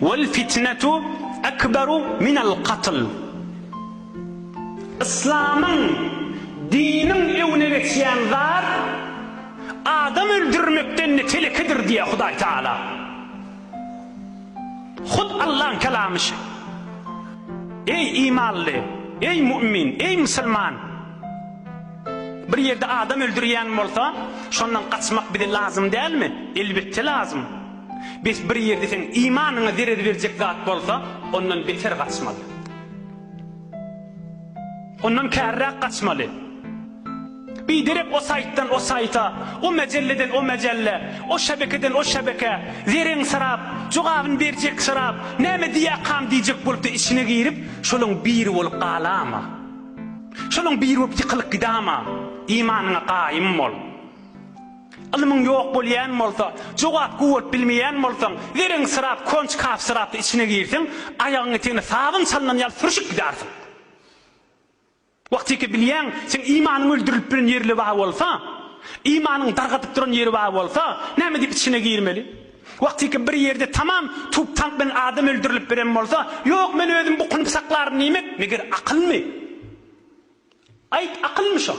Wal fitnetu ekberu minel katl. Yslamyň, diniň öňüne geçýän zat adam öldürmekden-de telekedir diýýär Hudaý Tagala. Hut Allaň kelamy şu. Eý imanly, eý mu'min, eý musulman! Bir ýerde adam öldürýän bolsa, şondan gaçmak bize lazym dälmi? Elbetde lazym. Bes bir ýerde seň imanyňa zerer berjek zat bolsa, ondan beter gaçmaly. Ondan kärräk gaçmaly. Biderek o saýtdan o saýta, o mejelleden o mejellä, o şebekeden o şebekä, zereňsirap, jogabyny berjeksirap, näme diýýäkam diýjek bolup-da içine girip, şolaň biri bolup galama. Şolaň biri bolup ýykylyp gidama. Imanyňa gaýym bol. Ylmyň ýok bolýan bolsa, jogapgü bolup bilmeýän bolsaň, zereňsirap, konçkapsyrap-da içine girseň, aýagyň etegine sabyn çalnan ýaly sürşüp gidersiň. Wagtyky bilýäň, seň imanyň öldürilip bilen ýerli bar bolsa, imanyň dargadyp duran ýeri bar bolsa, näme diýip içine girmeli? Wagtyky bir ýerde tamam tup-tank bilen adam öldürilip bilen bolsa, ýok men özüm bukunyp saklaryn diýmek, meger akylmy? Aýt, akylmy şo?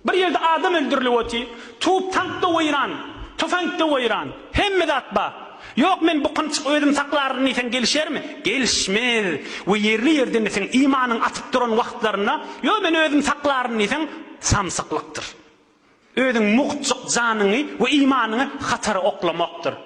Bir ýerde adam öldürilip otyr, tup-tank-da weýran, tüfeňk-de weýran, hemme zat bar. Ýok, men bukunçyk özüm saklaryn diýseň gelişermi? Gelişmez. We ýerli-ýerden-de seň imanyň atyp duran wagtlarynda, Ýok, men özüm saklaryn diýseň, samsyklykdyr. Özüň mugtjyk janyňy we imanyňy hatara oklamakdyr.